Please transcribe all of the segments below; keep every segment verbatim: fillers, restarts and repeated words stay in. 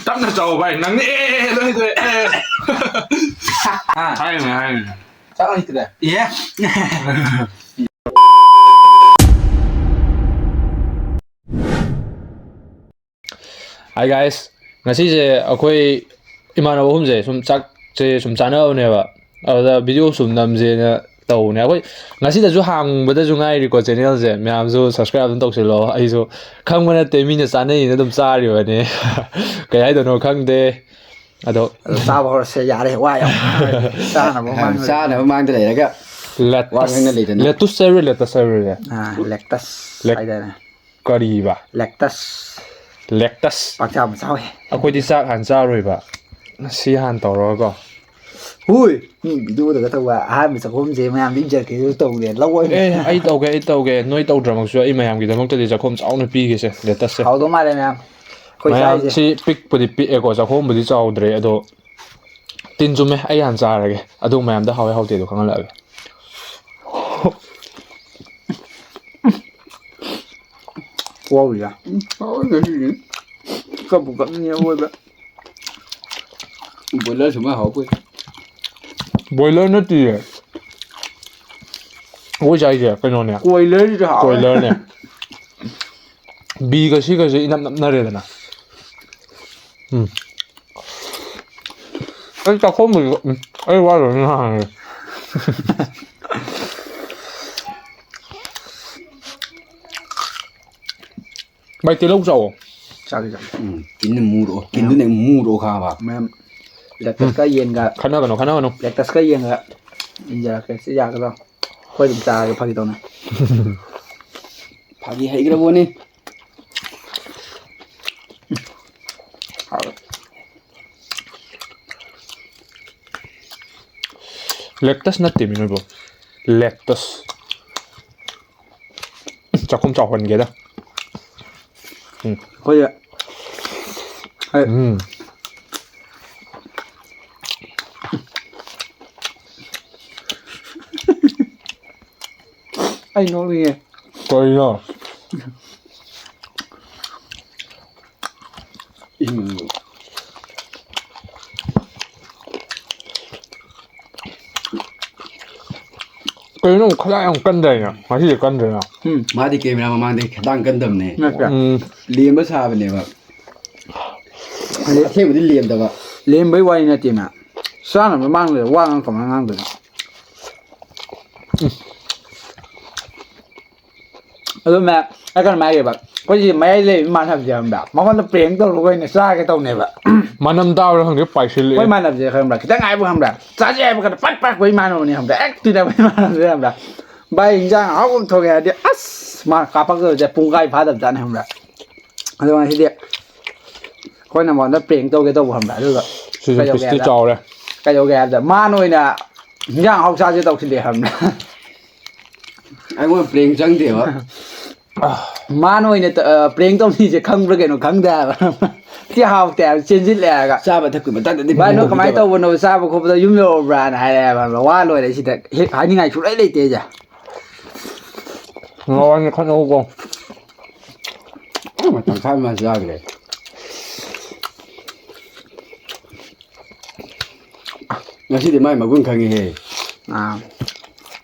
ꯇꯞꯅ ꯆꯥꯎ ꯚꯥꯏ, ꯅꯪꯅ ꯑꯦ, ꯑꯦ, ꯑꯦ, ꯂꯣꯏ ꯇꯣꯛꯑꯦ, ꯑꯦ, ꯑꯦ꯫ ꯍꯥ? ꯍꯥꯏꯔꯤꯅꯦ, ꯍꯥꯏꯔꯤꯅꯦ꯫ ꯆꯥꯛ ꯂꯩꯇ꯭ꯔꯦ꯫ ꯑꯦ꯫ Hi guys, ꯉꯁꯤꯁꯦ ꯑꯩꯈꯣꯏ ꯏꯃꯥꯟꯅꯕ ꯑꯍꯨꯝꯁꯦ ꯁꯨꯝ ꯆꯥꯛꯁꯦ ꯁꯨꯝ ꯆꯥꯅꯕꯅꯦꯕ, ꯑꯗꯨꯗ video ꯁꯨꯝ ꯅꯝꯁꯦꯅ ꯇꯧꯕꯅꯦ꯫ ꯑꯩꯈꯣꯏ ꯉꯁꯤꯗꯁꯨ ꯍꯥꯡꯕꯗꯁꯨ ꯉꯥꯏꯔꯤꯀꯣ channelꯁꯦ, ꯃꯌꯥꯝꯁꯨ subscribe ꯑꯗꯨꯝ ꯇꯧꯁꯤꯜꯂꯣ꯫ ꯑꯩꯁꯨ ꯈꯪꯕ ꯅꯠꯇꯦ, ꯃꯤꯅ ꯆꯥꯅꯩꯅ ꯑꯗꯨꯝ ꯆꯥꯔꯤꯕꯅꯦ꯫ ꯀꯩ ꯍꯥꯏꯗꯣꯏꯅꯣ ꯈꯪꯗꯦ꯫ ꯑꯗꯣ ꯑꯗꯣ ꯆꯥꯕ ꯍꯧꯔꯁꯦ, ꯌꯥꯔꯦ, ꯋꯥ ꯌꯥꯝ ꯉꯥꯡꯉꯦ꯫ ꯆꯥꯅꯕ ꯃꯃꯥꯡꯗ ꯆꯥꯅꯕ ꯃꯥꯡꯗ ꯂꯩꯔꯒ ꯋꯥ lettuce, ꯉꯥꯡꯅ ꯂꯩꯗꯅ꯫ Lettuce ꯍꯥꯏꯕ꯭ꯔꯥ, lettuce ꯍꯥꯏꯕ꯭ꯔꯥ? ꯑꯥ, lettuce ꯂꯦꯛ-, ꯍꯥꯏꯗꯥꯏꯅꯦ꯫ ꯀꯔꯤꯕ? Lettuce꯫ Lettuce꯫ ꯄꯥꯛꯆꯥ ꯑꯃ ꯆꯥꯎꯋꯦ꯫ ꯑꯩꯈꯣꯏꯗꯤ ꯆꯥꯛ ꯍꯥꯟꯅ ꯆꯥꯔꯣꯏꯕ꯫ ꯁꯤ ꯍꯥꯟꯅ ꯇꯧꯔꯒꯀꯣ꯫ ꯍꯨꯏ! ꯃꯤ videoꯗꯒ ꯇꯧꯕ ꯑꯍꯥꯟꯕ ꯆꯥꯛꯈꯨꯝꯁꯦ ꯃꯌꯥꯝꯗ ꯏꯟꯖꯔꯛꯀꯦ ꯑꯗꯨ ꯇꯧꯗꯦ꯫ ꯂꯧ ꯑꯣꯏꯅ ꯑꯦ, ꯑꯩ ꯇꯧꯒꯦ, ꯑꯩ ꯇꯧꯒꯦ꯫ ꯅꯣꯏ ꯇꯧꯗ꯭ꯔꯃꯛꯁꯨ ꯑꯩ ꯃꯌꯥꯝꯒꯤꯗꯃꯛꯇꯗꯤ ꯆꯥꯛꯈꯨꯝ ꯆꯥꯎꯅ ꯄꯤꯒꯦꯁꯦ, lettuceꯁꯦ꯫ ꯍꯥꯎꯗꯧ ꯃꯥꯜꯂꯦ ꯃꯌꯥꯝ꯫ ꯑꯩꯈꯣꯏ ꯃꯌꯥꯝ ꯆꯥꯔꯤꯁꯦ꯫ ꯁꯤ ꯄꯤꯛꯄꯨꯗꯤ ꯄꯤꯛꯑꯦꯀꯣ, ꯆꯥꯛꯈꯨꯝꯕꯨꯗꯤ ꯆꯥꯎꯗ꯭ꯔꯦ, ꯑꯗꯣ ꯇꯤꯟ ꯆꯨꯝꯃꯦ꯫ ꯑꯩ ꯍꯥꯟꯅ ꯆꯥꯔꯒꯦ, ꯑꯗꯨ ꯃꯌꯥꯝꯗ ꯍꯥꯎꯋꯦ ꯍꯥꯎꯇꯦꯗꯣ ꯈꯪꯍꯜꯂꯛꯑꯒꯦ꯫ ꯋꯥꯎꯔꯤꯔꯥ? ꯎꯝ, ꯍꯥꯎꯋꯦ ꯉꯁꯤꯗꯤ꯫ ꯀꯞꯄꯨ ꯀꯞꯅꯤꯡꯉꯦ ꯑꯋꯣꯏꯕ꯫ Boiler ꯁꯨꯃꯥꯏ ꯍꯥꯎꯄꯣꯏ꯫ Boiler ꯅꯠꯇꯤꯌꯦ꯫ ꯑꯩꯈꯣꯏ ꯆꯥꯏꯁꯦ ꯀꯩꯅꯣꯅꯦ꯫ Coilerꯁꯤꯗꯤ ꯍꯥꯎꯋꯦ꯫ Coilerꯅꯦ꯫ Bꯒ Cꯒꯁꯦ ꯏꯅꯞ ꯅꯞꯅꯔꯦꯗꯅ꯫ ꯎꯝ꯫ ꯑꯩ ꯆꯥꯛꯈꯣꯝꯕꯨꯗꯤ, ꯎꯝ, ꯑꯩ ꯋꯥ ꯂꯣꯏꯅ ꯉꯥꯡꯉꯦ꯫ ꯚꯥꯏ, ꯇꯤꯜꯍꯧ ꯆꯥꯎꯑꯣ꯫ ꯆꯥꯒꯦ, ꯆꯥꯒꯦ꯫ ꯎꯝ, ꯀꯤꯟꯅ ꯃꯨꯔꯣ, ꯀꯤꯟꯗꯨꯅ ꯃꯨꯔꯣ ꯈꯥꯕ꯫ ꯃꯌꯥꯝ lettuceꯀ ꯌꯦꯟꯒ, ꯈꯠꯅꯒꯅꯨ, ꯈꯠꯅꯒꯅꯨ꯫ Lettuceꯀ ꯌꯦꯟꯒ ꯏꯟꯖꯔꯛꯀꯦ, ꯁꯤ ꯌꯥꯒꯗ꯭ꯔꯣ? ꯑꯩꯈꯣꯏ ꯑꯗꯨꯝ ꯆꯥꯔꯒꯦ, ꯐꯥꯒꯤ ꯇꯧꯅꯦ꯫ ꯐꯥꯒꯤ ꯍꯩꯈ꯭ꯔꯕꯣꯅꯦ꯫ ꯍꯥꯎꯋꯦ꯫ Lettuce ꯅꯠꯇꯦꯃꯤ ꯅꯣꯏꯕꯣ, lettuce꯫ ꯆꯥꯛꯈꯨꯝ ꯆꯥꯎꯍꯟꯒꯦꯗ꯫ ꯎꯝ꯫ ꯑꯩꯈꯣꯏꯁꯦ, ꯍꯣꯏ꯫ ꯎꯝ꯫ ꯑꯩ ꯅꯣꯛꯅꯤꯡꯉꯦ꯫ ꯀꯔꯤꯅꯣ? ꯏꯃꯨꯡꯗꯣ꯫ ꯀꯩꯅꯣ ꯈꯗꯥꯡ ꯌꯥꯝ ꯀꯟꯗꯥꯏꯅꯦ? ꯉꯁꯤꯗꯤ ꯀꯟꯗ꯭ꯔꯦꯅ꯫ ꯎꯝ꯫ ꯃꯥꯗꯤ ꯀꯦꯃꯦꯔꯥ ꯃꯃꯥꯡꯗ ꯈꯗꯥꯡ ꯀꯟꯗꯕꯅꯦ꯫ ꯅꯠꯇ꯭ꯔꯥ? ꯎꯝ꯫ ꯂꯦꯝꯕ ꯁꯥꯕꯅꯦꯕ꯫ ꯑꯗꯩ ꯑꯁꯦꯡꯕꯗꯤ ꯂꯦꯝꯗꯕ꯫ ꯂꯦꯝꯕꯩ ꯋꯥꯔꯤ ꯅꯠꯇꯦꯅ꯫ ꯆꯥꯅꯕ ꯃꯥꯡꯗ ꯋꯥ ꯉꯥꯡ ꯀꯃꯥꯏꯅ ꯉꯥꯡꯗꯣꯏꯅꯣ? ꯑꯗꯨ ꯃꯌꯥꯝ ꯑꯩ ꯀꯩꯅꯣ ꯍꯥꯏꯒꯦꯕ, ꯑꯩꯈꯣꯏꯁꯤ ꯃꯌꯥꯏ ꯂꯩꯕ ꯏꯃꯥꯟꯅꯕꯁꯦ ꯈꯪꯕ꯭ꯔꯥ? ꯃꯉꯣꯟꯗ ꯄ꯭ꯔꯦꯡ ꯇꯧꯔꯒ ꯑꯣꯏꯅ ꯆꯥꯒꯦ ꯇꯧꯅꯦꯕ꯫ ꯃꯅꯝ ꯇꯥꯕ꯭ꯔꯥ ꯈꯪꯗꯦ, ꯄꯥꯏꯁꯤꯜꯂꯛꯑꯦ꯫ ꯑꯩꯈꯣꯏ ꯏꯃꯥꯟꯅꯕꯁꯦ ꯈꯪꯕ꯭ꯔꯥ? ꯈꯤꯇꯪ ꯍꯥꯏꯕ ꯈꯪꯕ꯭ꯔꯥ? ꯆꯥꯁꯦ ꯍꯥꯏꯕ ꯀꯥꯟꯗ ꯄꯠ ꯄꯠ ꯑꯩꯈꯣꯏ ꯏꯃꯥꯟꯅꯕꯅꯤ ꯈꯪꯕ꯭ꯔꯥ? ꯍꯦꯛ ꯇꯤꯟꯅꯕ ꯏꯃꯥꯟꯅꯕꯁꯦ ꯈꯪꯕ꯭ꯔꯥ? ꯚꯥꯏ, ꯏꯟꯖꯥꯡ ꯑꯍꯥꯎꯕ ꯑꯃ ꯊꯣꯡꯉꯦ ꯍꯥꯏꯔꯗꯤ ꯑꯁ! ꯃꯥ ꯀꯥꯞꯄꯛꯇꯣꯏꯁꯦ ꯄꯨꯡꯈꯥꯏ ꯐꯥꯗꯕ ꯖꯥꯠꯅꯤ ꯈꯪꯕ꯭ꯔꯥ? ꯑꯗꯣ ꯉꯁꯤꯗꯤ ꯑꯩꯈꯣꯏꯅ ꯃꯉꯣꯟꯗ ꯄ꯭ꯔꯦꯡ ꯇꯧꯒꯦ ꯇꯧꯕ ꯈꯪꯕ꯭ꯔꯥ? ꯑꯗꯨꯒ ꯁꯤꯁꯨ ꯀꯩꯗꯧꯒꯦ ꯄꯤꯁꯇꯤ ꯍꯥꯏꯕꯗ, ꯆꯥꯎꯔꯦ꯫ ꯀꯩꯗꯧꯒꯦ ꯍꯥꯏꯕꯗ ꯃꯥꯅ ꯑꯣꯏꯅ ꯏꯟꯖꯥꯡ ꯑꯍꯥꯎ ꯆꯥꯁꯦ ꯇꯧꯁꯤꯜꯂꯛꯑꯦ ꯈꯪꯕ꯭ꯔꯥ? ꯑꯩꯉꯣꯟꯗ ꯄ꯭ꯔꯦꯡ ꯆꯪꯗꯦꯕ꯫ ꯃꯥꯅ ꯑꯣꯏꯅ ꯇ-, ꯑ, ꯄ꯭ꯔꯦꯡ ꯇꯧꯅꯤꯁꯦ ꯈꯪꯕ꯭ꯔꯥ ꯀꯩꯅꯣ ꯈꯪꯗꯦ ꯍꯥꯏꯕ꯫ ꯁꯤ ꯍꯥꯎꯇꯦ ꯍꯥꯏꯕ, ꯆꯦꯟꯁꯤꯜꯂꯦ ꯍꯥꯏꯔꯒ꯫ ꯆꯥꯕ ꯊꯛꯄꯒꯤ ꯃꯇꯥꯡꯗꯗꯤ "ꯚꯥꯏ, ꯅꯣꯏ ꯀꯃꯥꯏꯅ ꯄꯨꯊꯣꯛꯄꯤꯗꯕ꯫ ꯇꯧꯕꯅꯣ? ꯆꯥꯕ ꯈꯣꯠꯄꯗ ꯌꯨꯝ ꯌꯧꯔꯕ꯭ꯔꯥꯅ?" ꯍꯥꯏꯔꯛꯑꯦ ꯍꯥꯏꯕ꯫ ꯋꯥ ꯂꯣꯏꯔꯦ ꯁꯤꯗ꯫ ꯍꯦꯛ ꯍꯥꯏꯅꯤꯡꯉꯥꯏ ꯁꯨꯡꯂꯩ ꯂꯩꯇꯦ ꯑꯩꯁꯦ꯫ ꯅꯋꯥꯅꯤ ꯈꯠꯅꯧꯀꯣ꯫ ꯃꯇꯝ ꯈꯥꯏ ꯃꯥ ꯆꯥꯈ꯭ꯔꯦ꯫ ꯉꯁꯤꯗꯤ ꯃꯥꯏ ꯃꯒꯨꯟ ꯈꯪꯉꯤꯍꯦ꯫ ꯑꯥ꯫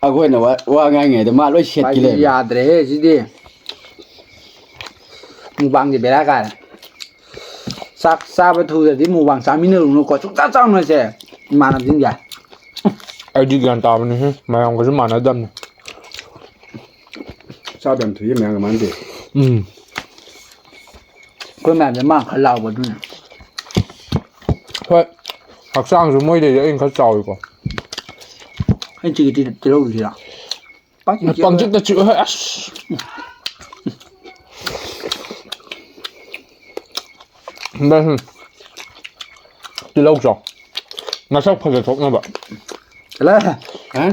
ꯑꯩꯈꯣꯏꯅ ꯋꯥ, ꯋꯥ ꯉꯥꯡꯉꯤꯉꯩꯗ ꯃꯥ ꯂꯣꯏ ꯁꯦꯠꯈꯤ ꯚꯥꯏ, ꯂꯩꯔꯝꯃꯦ꯫ ꯌꯥꯗ꯭ꯔꯦꯍꯦ ꯁꯤꯗꯤ꯫ ꯃꯨꯛꯕꯥꯡꯗꯤ ꯕꯦꯔꯥ ꯀꯥꯔꯦ꯫ ꯆꯥꯛ ꯆꯥꯕ ꯊꯨꯗ꯭ꯔꯗꯤ ꯃꯨꯛꯕꯥꯡ ꯆꯥꯃꯤꯟꯅꯔꯨꯅꯨꯀꯣ꯫ ꯁꯨꯡꯆꯥ ꯆꯥꯔꯨꯅꯨꯁꯦ ꯏꯃꯥꯟꯅꯕꯁꯤꯡꯁꯦ꯫ ꯑꯩꯗꯤ ꯒ꯭ꯌꯥꯟ ꯇꯥꯕꯅꯤꯍꯦ, ꯃꯌꯥꯝꯒꯁꯨ ꯃꯥꯟꯅꯗꯕꯅꯤ꯫ ꯆꯥꯕ ꯌꯥꯝ ꯊꯨꯏꯌꯦ ꯃꯌꯥꯝꯒ ꯃꯥꯟꯅꯗꯦ꯫ ꯎꯝ꯫ ꯑꯩꯈꯣꯏ ꯃꯌꯥꯝꯁꯦ ꯃꯥ ꯈꯔ ꯂꯥꯎꯕ ꯑꯗꯨꯅ꯫ ꯍꯣꯏ, ꯍꯛꯆꯥꯡꯁꯨ ꯃꯣꯏꯗꯩꯗꯤ ꯑꯩꯅ ꯈꯔ ꯆꯥꯎꯏꯀꯣ꯫ ꯑꯩ ꯆꯤꯛꯏ ꯇꯤ-, ꯇꯤꯜꯍꯧꯁꯤꯔ? ꯄꯪꯆꯤꯛ ꯆꯤꯛꯑꯦ꯫ ꯄꯪꯆꯤꯛꯇ ꯆꯤꯛꯑꯦ, ꯑꯁ꯫ ꯚꯥꯏ, ꯁꯨꯝ ꯇꯤꯜꯍꯧ ꯆꯥꯎ꯫ ꯅꯁꯛ ꯐꯖꯊꯣꯛꯅꯕ꯫ ꯆꯠꯂꯣ꯫ ꯍꯥ?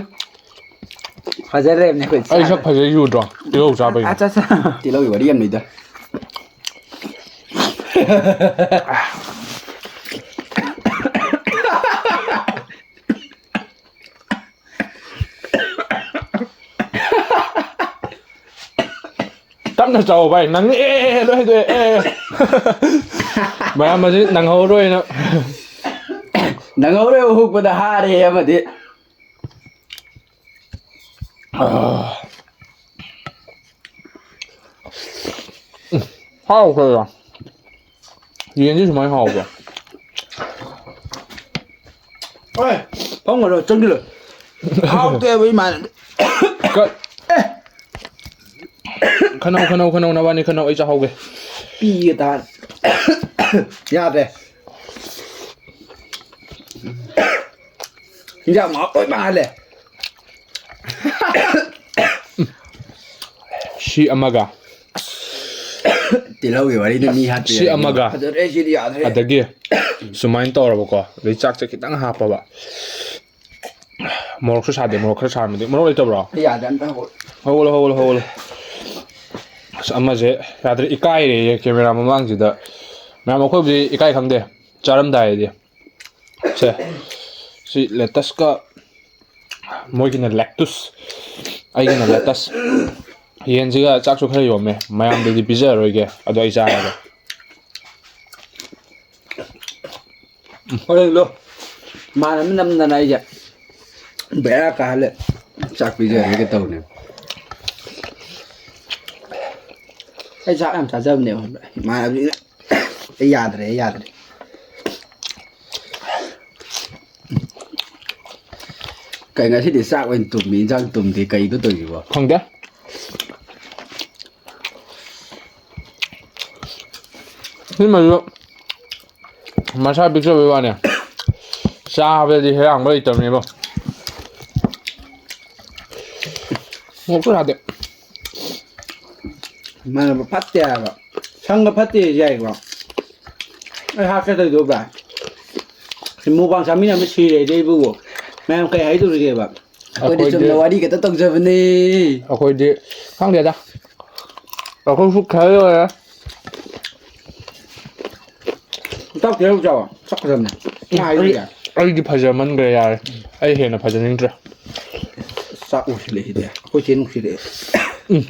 ꯐꯖꯔꯦꯅꯦ ꯑꯩꯈꯣꯏ ꯑꯩ ꯁꯛ ꯆꯥꯕ꯫ ꯐꯖꯩ ꯎꯗ꯭ꯔꯣ? ꯇꯤꯜꯍꯧ ꯆꯥꯕꯩꯅꯦ꯫ ꯑꯠꯆꯥ, ꯑꯠꯆꯥ꯫ ꯇꯤꯜꯍꯧꯒꯤ ꯋꯥꯔꯤ ꯌꯥꯝ ꯂꯩꯗ꯫ ꯇꯞꯅ ꯆꯥꯎ ꯚꯥꯏ, ꯅꯪ ꯑꯦ, ꯑꯦ, ꯑꯦ, ꯂꯣꯏ ꯍꯩꯗꯣꯛꯑꯦ, ꯑꯦ, ꯑꯦ꯫ ꯃꯌꯥꯝ ꯑꯁꯤ ꯅꯪꯍꯧꯔꯣꯏꯅ꯫ ꯅꯪꯍꯧꯔꯣꯏ ꯍꯨꯛꯄꯗ ꯍꯥꯔꯦ ꯑꯃꯗꯤ꯫ ꯑꯥ꯫ ꯎꯝ, ꯍꯥꯎꯈ꯭ꯔꯦꯗ꯫ ꯌꯦꯟꯁꯤ ꯁꯨꯃꯥꯏꯅ ꯍꯥꯎꯕ꯭ꯔꯥ? ꯑꯦ, ꯐꯝꯒꯅꯨ, ꯆꯪꯁꯤꯜꯂꯨ꯫ ꯍꯥꯎꯇꯦꯕ, ꯏꯃꯥꯟꯅꯕꯤ꯫ ꯀ-, ꯑꯦ꯫ ꯈꯟꯅꯧ, ꯈꯟꯅꯧ, ꯈꯟꯅꯧ, ꯅꯕꯥꯅꯤ ꯈꯟꯅꯧ, ꯑꯩ ꯆꯥꯍꯧꯒꯦ꯫ ꯄꯤꯒꯦ ꯇꯥꯔꯦ꯫ ꯌꯥꯗ꯭ꯔꯦ꯫ ꯍꯤꯟꯖꯥꯡ ꯃꯍꯥꯎ ꯂꯣꯏ ꯃꯥꯡꯍꯜꯂꯦ꯫ ꯁꯤ ꯑꯃꯒ꯫ ꯇꯤꯜꯍꯧꯒꯤ ꯋꯥꯔꯤꯗ ꯃꯤ ꯍꯥꯠꯄ ꯁꯤ ꯌꯥꯏ꯫ ꯑꯃꯒ꯫ ꯐꯖꯔꯦ, ꯁꯤꯗꯤ ꯌꯥꯗ꯭ꯔꯦ꯫ ꯑꯗꯒꯤ ꯁꯨꯃꯥꯏꯅ ꯇꯧꯔꯕꯀꯣ, ꯑꯗꯩ ꯆꯥꯛꯁꯦ ꯈꯤꯇꯪ ꯍꯥꯞꯄꯕ꯫ ꯃꯣꯔꯣꯛꯁꯨ ꯁꯥꯗꯦ, ꯃꯣꯔꯣꯛ ꯈꯔ ꯁꯥꯔꯝꯃꯗꯤ꯫ ꯃꯣꯔꯣꯛ ꯂꯩꯇꯕ꯭ꯔꯣ? ꯑꯩ ꯌꯥꯗ꯭ꯔꯦ, ꯑꯝꯇ ꯍꯧꯒꯠꯂꯣ꯫ ꯍꯧꯒꯠꯂꯣ, ꯍꯧꯒꯠꯂꯣ, ꯍꯧꯒꯠꯂꯣ꯫ ꯑꯁ, ꯑꯃꯁꯦ ꯌꯥꯗ꯭ꯔꯦ, ꯏꯀꯥꯏꯔꯦꯌꯦ camera ꯃꯃꯥꯡꯁꯤꯗ꯫ ꯃꯌꯥꯝ, ꯑꯩꯈꯣꯏꯕꯨꯗꯤ ꯏꯀꯥꯏ ꯈꯪꯗꯦ, ꯆꯥꯔꯝꯗꯥꯏꯗꯤ꯫ ꯁꯦ, ꯁꯤ lettuceꯀ, ꯃꯣꯏꯒꯤꯅ lettuce, ꯑꯩꯒꯤꯅ lettuce꯫ ꯌꯦꯟꯁꯤꯒ ꯆꯥꯛꯁꯨ ꯈꯔ ꯌꯣꯝꯃꯦ, ꯃꯌꯥꯝꯗꯗꯤ ꯄꯤꯖꯔꯔꯣꯏꯒꯦ, ꯑꯗꯣ ꯑꯩ ꯆꯥꯔꯒꯦ꯫ ꯍꯣꯔꯦꯟꯗꯣ ꯃꯥꯅ ꯅꯝꯗꯅ ꯑꯩꯁꯦ ꯕꯦꯔꯥ ꯀꯥꯍꯜꯂꯦ꯫ ꯆꯥꯛ ꯄꯤꯖꯔꯒꯦ ꯇꯧꯅꯦ꯫ ꯑꯩ ꯆꯥꯛ ꯌꯥꯝ ꯆꯥꯖꯕꯅꯦꯕ, ꯈꯪꯕ꯭ꯔꯥ? ꯏꯃꯥꯟꯅꯕꯁꯤꯅ, "ꯑꯩ ꯌꯥꯗ꯭ꯔꯦ, ꯑꯩ ꯌꯥꯗ꯭ꯔꯦ"꯫ ꯀꯩ, ꯉꯁꯤꯗꯤ ꯆꯥꯛ ꯑꯣꯏꯅ ꯇꯨꯝꯃꯤ, ꯏꯟꯖꯥꯡ ꯇꯨꯝꯗꯦ, ꯀꯩꯅꯣ ꯇꯧꯔꯤꯁꯤꯕꯣ? ꯈꯪꯗꯦ꯫ ꯁꯤꯃꯁꯨ ꯃꯁꯥ ꯄꯤꯛꯆꯕꯩ ꯋꯥꯅꯦ꯫ ꯆꯥꯕꯗꯗꯤ ꯍꯩꯔꯥꯡꯕ ꯂꯩꯇꯕꯅꯦꯕꯣ꯫ ꯃꯣꯔꯣꯛꯁꯨ ꯁꯥꯗꯦ꯫ ꯏꯃꯥꯟꯅꯕ ꯐꯠꯇꯦ ꯍꯥꯏꯕ꯫ ꯁꯪꯒ ꯐꯠꯇꯦ ꯌꯥꯏꯀꯣ꯫ ꯑꯩ ꯍꯥꯠꯀꯦ ꯇꯧꯗꯣꯏꯕ꯫ ꯃꯨꯛꯕꯥꯡ ꯆꯥꯃꯤꯟꯅꯕ ꯁꯤꯔꯦꯗꯤ ꯑꯩꯕꯨ꯫ ꯃꯌꯥꯝ ꯀꯩ ꯍꯥꯏꯗꯧꯔꯤꯒꯦꯕ? ꯑꯩꯈꯣꯏꯗꯤ ꯑꯩꯈꯣꯏꯗꯤ ꯆꯨꯝꯅ ꯋꯥꯔꯤ ꯈꯛꯇ ꯇꯧꯖꯕꯅꯦ꯫ ꯑꯩꯈꯣꯏꯗꯤ ꯈꯪꯗꯦꯗ꯫ ꯑꯩꯈꯣꯏꯁꯨ ꯈꯔ ꯂꯣꯏꯔꯦ꯫ ꯏꯇꯥꯎ ꯇꯤꯜꯍꯧ ꯆꯥꯎ꯫ ꯆꯥꯛ ꯐꯖꯕꯅꯦ꯫ ꯎꯝ, ꯉꯥ ꯑꯩ, ꯍꯥꯏꯕꯤꯒꯦ꯫ ꯑꯩꯗꯤ ꯐꯖꯃꯟꯈ꯭ꯔꯦ, ꯌꯥꯔꯦ꯫ ꯑꯩ ꯍꯦꯟꯅ ꯐꯖꯅꯤꯡꯗ꯭ꯔꯦ꯫ ꯆꯥꯛ ꯅꯨꯡꯁꯤꯜꯂꯛꯏꯁꯤꯗꯤ꯫ ꯑꯩꯈꯣꯏ ꯆꯦ ꯅꯨꯡꯁꯤꯜꯂꯛꯑꯦ꯫ ꯎꯝ꯫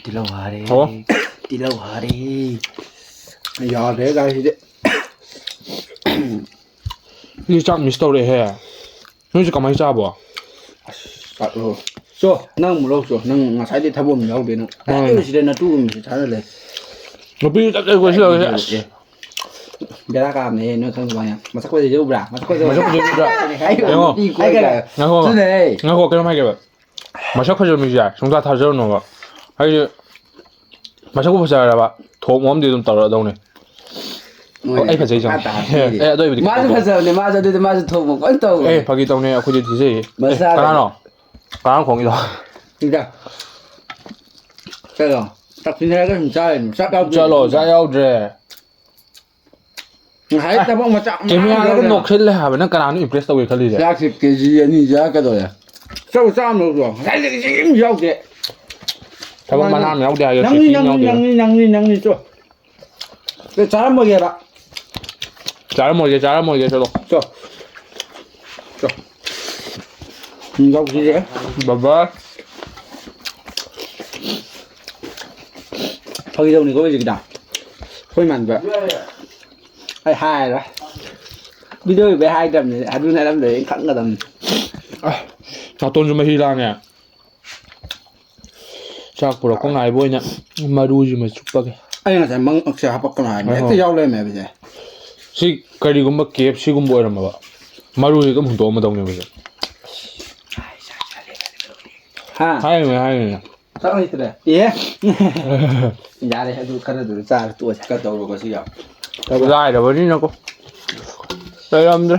ꯇꯤꯜꯍꯧ ꯍꯥꯔꯦ꯫ ꯍꯥꯎꯕ? ꯇꯤꯜꯍꯧ ꯍꯥꯔꯦ꯫ ꯌꯥꯗ꯭ꯔꯦ ꯒꯥꯏꯁꯤꯗꯤ꯫ ꯑꯩꯗꯤ ꯆꯥꯛ miss ꯇꯧꯔꯛꯑꯦꯍꯦ꯫ ꯅꯣꯏꯁꯦ ꯀꯃꯥꯏꯅ ꯆꯥꯕꯣ? ꯑꯁ, ꯆꯣ, ꯅꯪ ꯑꯃꯨꯛ ꯂꯧ ꯆꯣ꯫ ꯅꯪ ꯉꯁꯥꯏꯗꯩ ꯊꯕꯛ ꯑꯃ ꯌꯥꯎꯗꯦ ꯅꯪ꯫ ꯎꯝ꯫ ꯑꯩ ꯁꯤꯗ ꯅꯇꯨꯒꯨꯝꯕꯁꯦ ꯊꯥꯖꯜꯂꯦ꯫ ꯅꯨꯄꯤꯁꯨ ꯆꯠꯂꯦ ꯀꯣꯏꯁꯤꯜꯂꯒꯁꯦ ꯑꯁ꯫ ꯕꯦꯔꯥ ꯀꯥꯕꯅꯦꯍꯦ ꯅꯣꯏ ꯈꯪꯗꯕ ꯋꯥꯅꯦ꯫ ꯃꯁꯛ ꯐꯖꯩꯁꯦ ꯎꯕ꯭ꯔꯥ? ꯃꯁꯛ ꯐꯖꯕ꯫ ꯃꯁꯛ ꯐꯖꯕ ꯎꯕ꯭ꯔꯥ? ꯑꯩ ꯌꯦꯡꯉꯣ꯫ ꯅꯨꯄꯤ ꯀꯣꯏꯒꯦ꯫ ꯉꯥꯏꯈꯣ꯫ ꯉꯥꯏꯈꯣ꯫ ꯉꯥꯏꯈꯣ ꯀꯩꯅꯣꯝ ꯍꯥꯏꯒꯦꯕ꯫ ꯃꯁꯛ ꯐꯖꯕ ꯃꯤꯁꯦ ꯁꯨꯡꯊꯥ ꯊꯥꯖꯔꯨꯅꯣꯕ꯫ ꯍꯥꯏꯗꯤ ꯃꯁꯛꯄꯨ ꯐꯖꯔꯕ ꯊꯣꯛ ꯃꯣꯝꯗꯤ ꯑꯗꯨꯝ ꯇꯧꯔꯛꯑꯗꯧꯅꯤ꯫ ꯑꯣ, ꯑꯩ ꯐꯖꯩ ꯆꯪꯉꯦ꯫ ꯑꯦ, ꯑꯗꯨ ꯑꯣꯏꯕꯨꯗꯤ ꯃꯥꯁꯨ ꯀꯩꯝ ꯇꯧꯗꯦ꯫ ꯐꯖꯕꯅꯦ, ꯃꯥꯁꯨ ꯑꯗꯨꯗꯤ ꯃꯥꯁꯨ ꯊꯣꯛ ꯃꯣꯝ ꯂꯣꯏ ꯇꯧꯕꯅꯦ꯫ ꯑꯦ, ꯐꯥꯒꯤ ꯇꯧꯅꯦ, ꯑꯩꯈꯣꯏꯗꯤ ꯊꯤꯖꯩꯌꯦ꯫ ꯃꯁꯥꯗ꯫ ꯀꯅꯥꯅꯣ? ꯀꯅꯥꯅꯣ ꯈꯣꯡꯉꯤꯗꯣ? ꯁꯤꯗ꯫ ꯆꯠꯂꯣ꯫ ꯆꯥꯛ ꯄꯤꯅꯔꯒ ꯁꯨꯝ ꯆꯥꯔꯤꯅꯤ꯫ ꯆꯥꯛ ꯌꯥꯎꯗ꯭ꯔꯗꯤ ꯆꯠꯂꯣ, ꯆꯥꯛ ꯌꯥꯎꯗ꯭ꯔꯦ꯫ ꯉꯁꯥꯏ ꯊꯕꯛ ꯃꯆꯥ ꯑꯃ ꯀꯦꯃꯦꯔꯥꯗꯒ ꯌꯥꯎꯗꯅ꯫ ꯅꯣꯛꯁꯤꯜꯂꯦ ꯍꯥꯏꯕ꯫ ꯅꯪ ꯀꯅꯥꯅꯣ impress ꯇꯧꯒꯦ ꯈꯜꯂꯤꯁꯦ? ꯆꯥꯛꯁꯦ ꯀꯦꯖꯤ ꯑꯅꯤ ꯆꯥ ꯀꯩꯗꯧꯔꯦ? ꯆꯧ ꯆꯥꯝꯃ ꯂꯧꯗ꯭ꯔꯣ? ꯉꯁꯥꯏꯗꯒꯤ ꯀꯦꯖꯤ ꯑꯃ ꯌꯥꯎꯗꯦ꯫ ꯊꯕꯛ ꯃꯅꯥ ꯑꯃ ꯌꯥꯎꯗꯦ ꯍꯥꯏꯔꯒ ꯅꯪꯅꯤ, ꯁꯤꯀꯤ ꯑꯃ ꯅꯪꯅꯤ, ꯌꯥꯎꯗꯦ꯫ ꯅꯪꯅꯤ, ꯅꯪꯅꯤ, ꯅꯪꯅꯤ, ꯆꯣ꯫ ꯑꯦ, ꯆꯥꯔꯝꯃꯣꯏꯒꯦꯕ꯫ ꯆꯥꯔꯝꯃꯣꯏꯒꯦ, ꯆꯥꯔꯝꯃꯣꯏꯒꯦ, ꯆꯠꯂꯣ꯫ ꯆꯣ꯫ ꯆꯣ꯫ ꯎꯝ, ꯌꯥꯎꯁꯤꯁꯦ꯫ ꯕꯕꯥ꯫ ꯐꯥꯒꯤ ꯇꯧꯅꯤꯀꯣ ꯍꯧꯖꯤꯛꯀꯤꯗꯣ꯫ ꯑꯩꯈꯣꯏ ꯏꯃꯥꯟꯅꯕ꯫ ꯑꯩ ꯍꯥꯏꯔꯣꯏ꯫ Video ꯏꯕꯩ ꯍꯥꯏꯗ꯭ꯔꯕꯅꯤ꯫ ꯑꯗꯨ ꯅꯠꯂꯝꯗ꯭ꯔꯗꯤ ꯑꯩ ꯈꯪꯒꯗꯕꯅꯤ꯫ ꯑ, ꯅꯥꯇꯣꯟꯁꯨ ꯃꯍꯤ ꯂꯥꯡꯉꯦ꯫ ꯆꯥꯛ ꯄꯨꯔꯛꯄ ꯉꯥꯏꯕ ꯑꯣꯏꯅ ꯃꯔꯨꯁꯤꯃ ꯆꯨꯞꯄꯒꯦ꯫ ꯑꯩ ꯉꯁꯥꯏ ꯃꯉꯛꯁꯦ ꯍꯥꯄꯛꯀꯅꯣ ꯍꯥꯏꯕꯅꯦ꯫ ꯍꯣꯏ, ꯍꯦꯛꯇ ꯍꯣꯏ꯫ ꯌꯥꯎ ꯂꯩꯔꯝꯃꯦ ꯍꯥꯏꯕꯁꯦ꯫ ꯁꯤ ꯀꯔꯤꯒꯨꯝꯕ KFC ꯒꯨꯝꯕ ꯑꯣꯏꯔꯝꯃꯕ, ꯃꯔꯨꯁꯤ ꯑꯗꯨꯝ ꯍꯨꯟꯗꯣꯛꯑꯝꯃꯗꯧꯅꯦꯕ ꯁꯦ꯫ ꯍꯥ? ꯍꯥꯏꯔꯤꯅꯦ, ꯍꯥꯏꯔꯤꯅꯦ꯫ ꯆꯥꯛ ꯂꯩꯇ꯭ꯔꯦ꯫ ꯑꯦ? ꯌꯥꯔꯦ, ꯑꯗꯨ ꯈꯔꯗꯨ ꯆꯥꯔ ꯇꯣꯛꯑꯁꯤ꯫ ꯈꯔ ꯇꯧꯔꯣꯀꯣ ꯁꯤ ꯌꯥꯝ꯫ ꯂꯥꯏꯔꯕꯅꯤꯅꯀꯣ꯫ ꯂꯩꯔꯝꯗ꯭ꯔꯦ꯫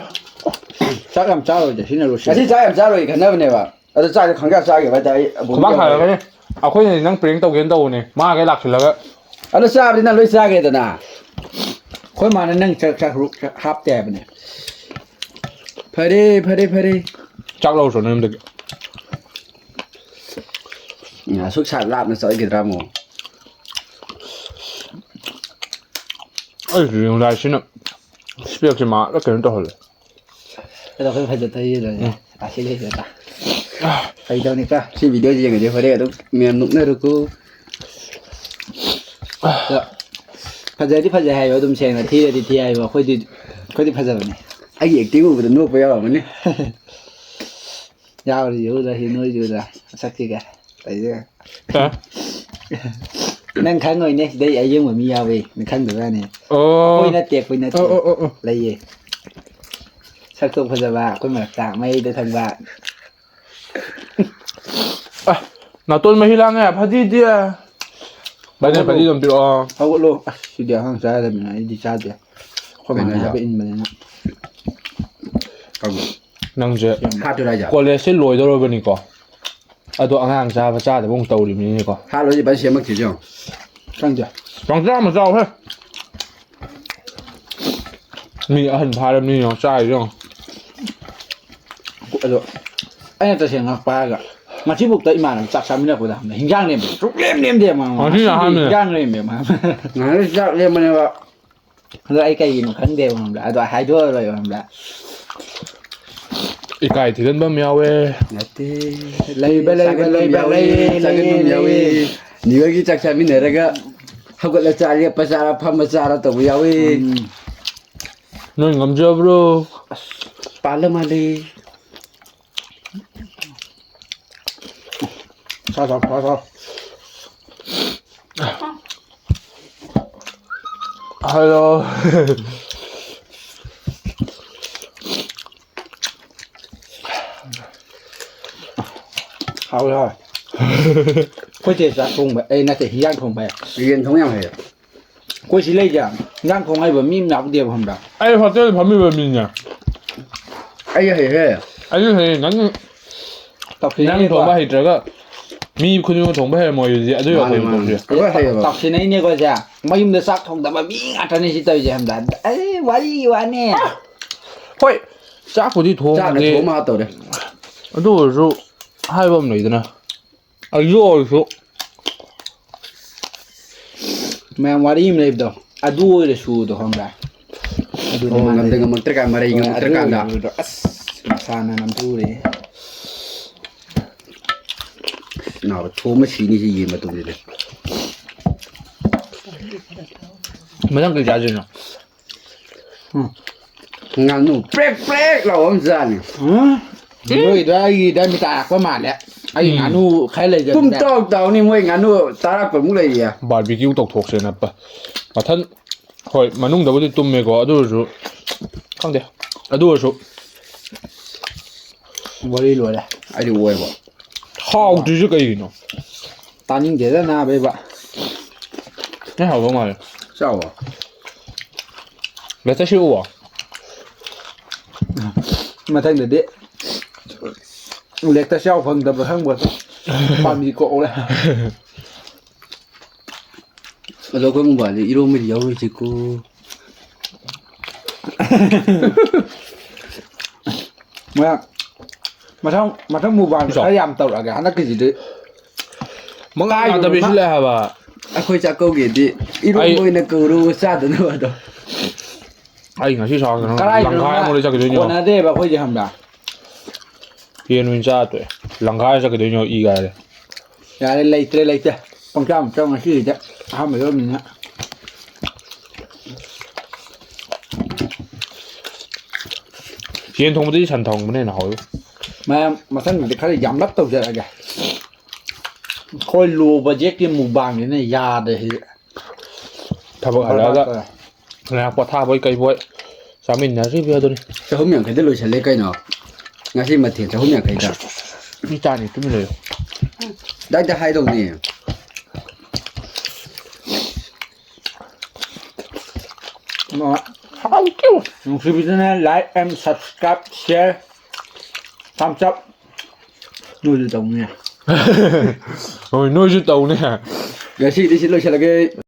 ꯆꯥꯛ ꯌꯥꯝ ꯆꯥꯔꯣꯏꯗ ꯁꯤꯅ ꯂꯣꯏꯁꯤꯜꯂꯦ꯫ ꯉꯁꯤ ꯆꯥꯛ ꯌꯥꯝ ꯆꯥꯔꯣꯏ ꯈꯟꯅꯕꯅꯦꯕ꯫ ꯑꯗꯣ ꯆꯥꯛꯁꯦ ꯈꯪꯆꯥ ꯆꯥꯈꯤꯕ ꯍꯥꯏꯇꯥꯔꯦ꯫ ꯑꯩ ꯑꯕꯨꯡꯒꯤ ꯈꯨꯕꯥꯛ ꯌꯥꯝ ꯍꯥꯏꯔꯒꯅꯦ꯫ ꯑꯩꯈꯣꯏꯅꯗꯤ ꯅꯪ prank ꯇꯧꯒꯦꯅ ꯇꯧꯕꯅꯦ꯫ ꯃꯥ ꯀꯩ ꯂꯥꯛꯁꯤꯜꯂꯒ꯫ ꯑꯗꯣ ꯆꯥꯕꯗꯤ ꯅꯪ ꯂꯣꯏ ꯆꯥꯈ꯭ꯔꯦꯗꯅ꯫ ꯑꯩꯈꯣꯏ ꯃꯥꯅ ꯅꯪ ꯆꯥꯛ ꯆꯥꯛ ꯁꯔꯨꯛ ꯍꯥꯞꯇꯦ ꯍꯥꯏꯕꯅꯦ꯫ ꯐꯔꯦ, ꯐꯔꯦ, ꯐꯔꯦ꯫ ꯆꯥꯛ ꯂꯧꯔꯨꯆꯣ ꯅꯌꯨꯝꯗꯒꯤ꯫ ꯑꯁꯨꯛ ꯁꯥ ꯂꯥꯞꯅ ꯆꯠꯈꯤꯗ꯭ꯔꯥ ꯑꯃꯨꯛ? ꯑꯩ ꯔꯤꯡ ꯂꯥꯏꯠꯁꯤꯅ ꯏꯁꯄꯦꯛꯁꯦ ꯃꯥ ꯂꯣꯏ ꯀꯩꯅꯣ ꯇꯧꯍꯜꯂꯦ꯫ ꯑꯗꯣ ꯑꯩꯈꯣꯏ ꯐꯖ ꯊꯣꯛꯏꯗꯅꯦ꯫ ꯎꯝ꯫ ꯑꯁꯤ ꯂꯩꯁꯦ ꯇ-, ꯀꯩ ꯇꯧꯅꯤ ꯇ? ꯁꯤ video ꯁꯤ ꯌꯦꯡꯉꯗꯤ ꯍꯣꯔꯦꯟ ꯑꯗꯨꯝ ꯃꯌꯥꯝ ꯅꯣꯛꯅꯔꯨꯀꯣ꯫ ꯑꯗꯣ ꯐꯖꯗꯤ ꯐꯖꯩ ꯍꯥꯏꯌꯣ ꯑꯗꯨꯝ ꯁꯦꯡꯅ, ꯊꯤꯔꯗꯤ ꯊꯤ ꯍꯥꯏꯌꯣ꯫ ꯑꯩꯈꯣꯏꯗꯤ, ꯑꯩꯈꯣꯏꯗꯤ ꯐꯖꯕꯅꯦ꯫ ꯑꯩꯒꯤ acting ꯎꯕꯗ ꯅꯣꯛꯄ ꯌꯥꯎꯔꯝꯒꯅꯤ꯫ ꯌꯥꯎꯔꯤ ꯎꯗ꯭ꯔꯥ ꯁꯤ ꯅꯣꯏꯁꯤ ꯎꯗ꯭ꯔꯥ? ꯃꯁꯛꯁꯤꯒ꯫ ꯇꯧꯔꯤꯁꯦ꯫ ꯍꯥ? ꯅꯪ ꯈꯪꯉꯣꯏꯅꯦ, ꯁꯤꯗꯩ ꯑꯌꯦꯡꯕ ꯃꯤ ꯌꯥꯎꯋꯦ, ꯅꯪ ꯈꯪꯗꯕ ꯌꯥꯅꯤ꯫ ꯑꯣ꯫ ꯑꯩꯈꯣꯏ ꯅꯠꯇꯦ, ꯑꯩꯈꯣꯏ ꯅꯠꯇꯦ꯫ ꯑꯣ, ꯑꯣ, ꯑꯣ, ꯑꯣ꯫ ꯂꯩꯌꯦ꯫ ꯁꯛꯇꯣ ꯐꯖꯕ, ꯑꯩꯈꯣꯏ ꯃꯔꯛꯇ ꯃꯌꯥꯏꯗ ꯊꯪꯕ꯫ ꯑ, ꯅꯥꯇꯣꯟ ꯃꯍꯤ ꯂꯥꯡꯉꯦ, ꯐꯗꯤꯗꯤ꯫ ꯚꯥꯏ, ꯅꯪ ꯍꯧꯒꯠꯂꯣ꯫ ꯐꯗꯤꯗꯣ ꯑꯝ ꯄꯤꯔꯛꯑꯣ꯫ ꯍꯧꯒꯠꯂꯣ꯫ ꯑꯁ, ꯁꯤꯗꯤ ꯑꯉꯥꯡ ꯆꯥ ꯌꯥꯗꯕꯅꯤꯅ ꯑꯩꯗꯤ ꯆꯥꯗꯦ꯫ ꯑꯩꯈꯣꯏ ꯃꯥꯅ ꯀꯩꯅꯣ ꯍꯥꯏꯕ ꯍꯥꯏꯁꯦ? ꯏꯟꯕꯅꯤꯅ꯫ ꯀꯔꯝꯕ? ꯅꯪꯁꯦ ꯍꯥꯠꯇꯣꯏꯔꯣ ꯍꯥꯏꯁꯦ? ꯀꯣꯂꯦꯖꯁꯦ ꯂꯣꯏꯗꯧꯔꯕꯅꯤꯀꯣ꯫ ꯑꯗꯣ ꯑꯉꯥꯡ ꯆꯥꯕ ꯆꯥꯗꯕ ꯑꯃꯨꯛ ꯇꯧꯔꯤꯕꯅꯤꯅꯦꯀꯣ꯫ ꯍꯥꯠꯂꯣꯏꯁꯦ ꯐꯖꯅ ꯁꯦꯝꯃꯛꯇ꯭ꯔꯤꯁꯦ ꯌꯦꯡꯉꯣ꯫ ꯈꯪꯗꯦ꯫ ꯄꯪꯆꯥ ꯑꯃ ꯆꯥꯎꯍꯦ꯫ ꯃꯤ ꯑꯍꯟ ꯐꯥꯔꯕꯅꯤ ꯌꯦꯡꯉꯣ, ꯆꯥꯔꯤꯁꯦ ꯌꯦꯡꯉꯣ꯫ ꯑꯗꯣ ꯑꯩꯅ ꯇꯁꯦꯡꯅ ꯉꯛꯄ ꯍꯥꯏꯔꯒ, ꯉꯁꯤꯐꯥꯎꯗ ꯏꯃꯥꯟꯅꯕ ꯆꯥꯛ ꯆꯥꯃꯤꯟꯅꯔꯛꯄꯗ ꯍꯪꯕꯗ ꯍꯤꯟꯖꯥꯡ ꯂꯦꯝꯕ ꯁꯨꯛꯂꯦꯝ ꯂꯦꯝꯗꯦ ꯃꯥ꯫ ꯉꯁꯤꯅ ꯉꯁꯤꯗꯤ ꯑꯍꯥꯟꯕꯅꯦ꯫ ꯍꯤꯟꯖꯥꯡ ꯂꯦꯝꯃꯦ ꯃꯥ꯫ ꯉꯁꯤ ꯆꯥꯛ ꯂꯦꯝꯕꯅꯦꯕ꯫ ꯑꯗꯣ ꯑꯩ ꯀꯩꯒꯤꯅꯣ ꯈꯪꯗꯦꯕ, ꯈꯪꯕ꯭ꯔꯥ? ꯑꯗꯣ ꯍꯥꯏꯗꯣꯛꯑꯔꯣꯏꯕ, ꯈꯪꯕ꯭ꯔꯥ? ꯏꯀꯥꯏ ꯊꯤꯒꯟꯕ ꯑꯃ ꯌꯥꯎꯋꯦ꯫ ꯅꯠꯇꯦ꯫ ꯂꯩꯕ, ꯂꯩꯕ, ꯆꯥꯒꯟꯕ ꯑꯃ ꯂꯩꯕ, ꯌꯥꯎꯋꯦ, ꯂꯩꯌꯦ, ꯆꯥꯒꯟꯕ ꯂꯩꯌꯦ, ꯑꯃ ꯌꯥꯎꯋꯦ꯫ ꯂꯩꯌꯦ꯫ ꯅꯤꯌꯣꯔꯒꯤ ꯆꯥꯛ ꯆꯥꯃꯤꯟꯅꯔꯒ ꯍꯧꯒꯠꯂ ꯆꯥ, ꯂꯦꯞꯄ ꯆꯥꯔ, ꯐꯝꯃ ꯆꯥꯔ ꯇꯧꯕ ꯌꯥꯎꯋꯦ꯫ ꯎꯝ꯫ ꯅꯣꯏ ꯉꯝꯖꯕ꯭ꯔꯣ? ꯑꯁ, ꯄꯥꯜꯂ ꯃꯥꯜꯂꯦ꯫ ꯆꯥ, ꯆꯥ, ꯆꯥ, ꯆꯥ꯫ ꯍꯜꯂꯣ꯫ ꯍꯥꯎꯋꯦ, ꯍꯥꯎꯋꯦ꯫ ꯑꯩꯈꯣꯏ ꯆꯦ ꯆꯥꯛ ꯊꯣꯡꯕ, ꯑꯩ ꯅꯠꯇꯦ, ꯍꯤꯟꯖꯥꯡ ꯊꯣꯡꯕ ꯍꯩ꯫ ꯌꯦꯟ ꯊꯣꯡ ꯌꯥꯝ ꯍꯩꯌꯦ꯫ ꯑꯩꯈꯣꯏ ꯁꯤ ꯂꯩꯁꯦ, ꯍꯤꯟꯖꯥꯡ ꯊꯣꯡ ꯍꯩꯕ ꯃꯤ ꯑꯃ ꯌꯥꯎꯗꯦꯕ, ꯈꯪꯕ꯭ꯔꯥ? ꯑꯩ ꯍꯣꯇꯦꯜ ꯐꯝꯃꯤꯕ ꯃꯤꯅꯦ꯫ ꯑꯩ ꯍꯩꯍꯦ꯫ ꯑꯩꯁꯨ ꯍꯩꯌꯦ, ꯅꯪ ꯇꯧꯁꯤꯟꯅꯩꯅꯦꯀꯣ꯫ ꯅꯪ ꯊꯣꯡꯕ ꯍꯩꯇ꯭ꯔꯒ ꯃꯤ ꯈꯨꯗꯤꯡꯃꯛ ꯊꯣꯡꯕ ꯍꯩꯔꯝꯃꯣꯏ ꯑꯗꯨꯗꯤ, ꯑꯗꯨ ꯃꯥꯅꯦ, ꯋꯥꯈꯜꯗꯤ ꯃꯥꯅꯦ꯫ ꯇꯧꯁꯤ꯫ ꯂꯣꯏ ꯍꯩꯌꯦꯕ꯫ ꯇꯧꯁꯤꯟꯅꯩꯅꯦꯀꯣ ꯁꯦ꯫ ꯃꯌꯨꯝꯗ ꯆꯥꯛ ꯊꯣꯡꯗꯕ ꯃꯤ ꯉꯥꯛꯇꯅꯦ ꯁꯤ ꯇꯧꯔꯤꯁꯦ, ꯈꯪꯕ꯭ꯔꯥ? ꯑꯩ ꯋꯥꯔꯤꯒꯤ ꯋꯥꯅꯦ꯫ ꯍꯣꯏ, ꯆꯥꯛꯄꯨꯗꯤ ꯆꯥꯛꯅ ꯊꯣꯡꯗꯦ꯫ ꯊꯣꯡ ꯃꯥ ꯇꯧꯔꯦ꯫ ꯑꯗꯨ ꯑꯣꯏꯔꯁꯨ ꯍꯥꯏꯕ ꯑꯃ ꯂꯩꯗꯅ꯫ ꯑꯗꯨ ꯑꯣꯏꯔꯁꯨ ꯃꯌꯥꯝ ꯋꯥꯔꯤ ꯑꯃ ꯂꯩꯕꯗꯣ, ꯑꯗꯨ ꯑꯣꯏꯔꯁꯨꯗꯣ ꯈꯪꯕ꯭ꯔꯥ? ꯑꯗꯨꯅꯦ ꯑꯣ, ꯃꯥꯅ ꯉꯝꯗ ꯍꯥꯏꯁꯦ꯫ ꯉꯝꯃꯛꯇ꯭ꯔꯀꯥꯟ, ꯃꯔꯩ ꯍꯣꯏ, ꯑꯗꯨ ꯉꯝꯃꯛꯇ꯭ꯔꯀꯥꯟꯗ꯫ ꯑꯣꯏꯔꯁꯨꯗꯣ꯫ ꯑꯁ, ꯃꯁꯥꯅ ꯅꯝꯊꯨꯔꯦ꯫ ꯅꯥꯕ ꯊꯣꯝꯃ ꯁꯤꯅꯤ ꯁꯤ ꯌꯦꯟ ꯃꯇꯨꯝꯁꯤꯗꯤ꯫ ꯃꯊꯪ ꯀꯩ ꯆꯥꯗꯣꯏꯅꯣ? ꯎꯝ꯫ ꯉꯥꯅꯨ ꯄ꯭ꯔꯦꯛ ꯄ꯭ꯔꯦꯛ ꯂꯥꯎꯕ ꯑꯃ ꯆꯥꯅꯤ꯫ ꯎꯝ꯫ ꯅꯣꯏꯗꯣ ꯑꯩꯒꯤꯗ ꯃꯤꯇꯥꯔꯛꯄ ꯃꯥꯜꯂꯦ꯫ ꯑꯩ ꯎꯝ꯫ ꯉꯥꯅꯨ ꯈꯔ ꯇꯨꯝ ꯂꯩꯖꯕꯅꯤꯗ꯫ ꯇꯥꯎ ꯇꯥꯎꯅꯤ, ꯃꯣꯏ ꯉꯥꯅꯨ ꯇꯔꯥ ꯀꯨꯟꯃꯨꯛ ꯂꯩꯔꯤꯌꯦ꯫ ꯕꯥꯔꯕꯤꯀ꯭ꯌꯨ ꯇꯧꯊꯣꯛꯁꯦꯅ ꯄ-, ꯃꯊꯟ-, ꯍꯣꯏ, ꯃꯅꯨꯡꯗꯕꯨꯗꯤ ꯇꯨꯝꯃꯦꯀꯣ, ꯑꯗꯨ ꯑꯣꯏꯔꯁꯨ ꯈꯪꯗꯦ꯫ ꯑꯗꯨ ꯑꯣꯏꯔꯁꯨ ꯋꯥꯔꯤ ꯂꯣꯏꯔꯦ꯫ ꯑꯩꯗꯤ ꯑꯣꯏꯕ꯫ ꯍꯥꯎꯇ꯭ꯔꯤꯁꯦ ꯀꯩꯒꯤꯅꯣ? ꯇꯥꯅꯤꯡꯗꯦꯗ ꯅꯥꯕ ꯏꯕ꯫ ꯅꯪ ꯍꯥꯎꯗꯧ ꯃꯥꯜꯂꯦ꯫ ꯆꯥꯎꯋꯣ꯫ ꯂꯦꯇꯁ ꯍꯦꯛꯎꯋꯣ꯫ ꯃꯊꯪꯗꯗꯤ ꯂꯦꯇꯁ ꯌꯥꯎ ꯐꯪꯗꯕ꯭ꯔꯥ ꯈꯪꯕ꯫ ꯄꯥꯝꯕꯤ ꯀꯣꯛꯍꯧꯔꯦ꯫ ꯑꯗꯣ ꯑꯩꯈꯣꯏ ꯃꯣꯕꯥꯏꯜꯗ ꯏꯔꯣꯝꯕꯗꯤ ꯌꯥꯎꯔꯣꯏꯁꯤꯀꯣ꯫ ꯃꯌꯥꯝ, ꯃꯊꯪ, ꯃꯊꯪ ꯃꯨꯛꯕꯥꯡ ꯏꯆꯥꯎ꯫ ꯈꯔ ꯌꯥꯝ ꯇꯧꯔꯛꯑꯒꯦ꯫ ꯍꯟꯗꯛꯀꯤꯁꯤꯗꯤ ꯃꯉꯥ ꯀꯥꯏꯗꯅꯣꯃ ꯇꯥꯗꯕꯤ ꯁꯤꯜꯂꯦ ꯍꯥꯏꯕ꯫ ꯑꯩꯈꯣꯏ ꯆꯥꯛꯀꯧꯒꯦꯗꯤ ꯏꯔꯣꯝꯕ ꯑꯩ ꯑꯣꯏꯅ ꯀꯧꯔꯣ ꯆꯥꯗꯅꯕ ꯑꯗꯣ꯫ ꯑꯩ ꯉꯁꯤ ꯁꯥꯎꯗꯅ ꯀꯔꯥꯏꯗꯅꯣꯃ ꯂꯪꯈꯥꯏ ꯑꯃ ꯂꯩ ꯆꯠꯈꯤꯗꯣꯏꯅꯦ꯫ ꯀꯣꯟꯅꯗꯦꯕ ꯑꯩꯈꯣꯏꯗꯤ ꯈꯪꯕ꯭ꯔꯥ? ꯌꯦꯟ ꯑꯣꯏꯅ ꯆꯥ ꯇꯣꯛꯑꯦ꯫ ꯂꯪꯈꯥꯏ ꯆꯠꯈꯤꯗꯣꯏꯅꯦ ꯏ ꯀꯥꯏꯔꯦ꯫ ꯌꯥꯔꯦ, ꯂꯩꯇ꯭ꯔꯦ, ꯂꯩꯇ꯭ꯔꯦ꯫ ꯄꯪꯆꯥ ꯑꯃ ꯆꯥꯎ ꯉꯁꯤꯒꯤꯗꯤ꯫ ꯑꯍꯥꯟꯕ ꯑꯣꯏꯕꯅꯤꯅ꯫ ꯌꯦꯟ ꯊꯣꯡꯕꯗꯒꯤ ꯁꯟ ꯊꯣꯡꯕꯅ ꯍꯦꯟꯅ ꯍꯥꯎꯋꯤ꯫ ꯃꯌꯥꯝ ꯃꯊꯪꯗꯗꯤ ꯈꯔ ꯌꯥꯝꯂꯞ ꯇꯧꯖꯔꯛꯑꯒꯦ꯫ ꯑꯩꯈꯣꯏ ꯂꯣ ꯕꯖꯦꯠꯀꯤ ꯃꯨꯛꯕꯥꯡꯅꯤꯅ ꯌꯥꯗ꯭ꯔꯦ ꯁꯤꯗꯤ꯫ ꯊꯕꯛ ꯍꯜꯂꯛꯑꯒ ꯕꯔꯕꯥꯔ ꯇꯧꯔꯦ꯫ ꯉꯥꯏꯍꯥꯛ ꯄꯣꯊꯥꯕꯣꯏ ꯀꯩꯕꯣꯏ ꯆꯥꯃꯤꯟꯅꯔꯤꯕ ꯑꯗꯨꯅꯤ꯫ ꯆꯍꯨꯝ ꯌꯥꯡꯈꯩꯗ ꯂꯣꯏꯁꯜꯂꯦ ꯀꯩꯅꯣ꯫ ꯉꯁꯤ ꯃꯊꯦꯜ ꯆꯍꯨꯝ ꯌꯥꯡꯈꯩꯗ꯫ ꯃꯤ ꯇꯥꯅꯤ, ꯇꯨꯃꯤꯟ ꯂꯩꯌꯨ꯫ ꯗꯥꯏꯗ ꯍꯥꯏꯗꯧꯅꯤ꯫ ꯅꯨꯡꯁꯤꯕꯤꯗꯨꯅ like and subscribe, share, thumbs up꯫ ꯅꯣꯏꯁꯨ ꯇꯧꯅꯤ꯫ ꯍꯣꯏ, ꯅꯣꯏꯁꯨ ꯇꯧꯅꯤ꯫ ꯉꯁꯤꯗꯤ ꯁꯤ ꯂꯣꯏꯁꯤꯜꯂꯒꯦ꯫